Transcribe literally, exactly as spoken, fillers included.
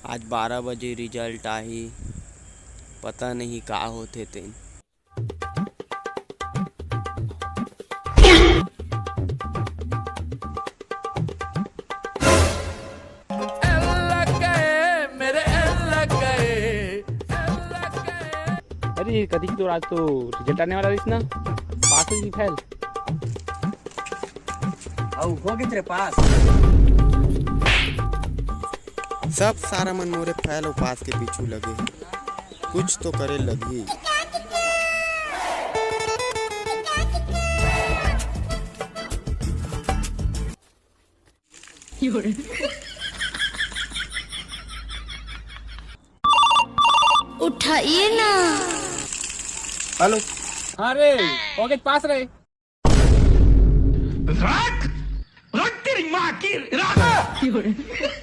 आज बारह बजे रिजल्ट आही, पता नहीं का होथे तेन। अरे कदी की तो आज तो रिजल्ट आने वाला रहिस ना, पास हो जी फेल। अउ हो गे रे पास। सब सारा मन मोरे फेल अउ पास के पीछू लगे हे। कुछ तो करे लगही। उठाइए ना। हेलो। अरे, ओके पास रहे। रख, रख तेरी माँ की, रख।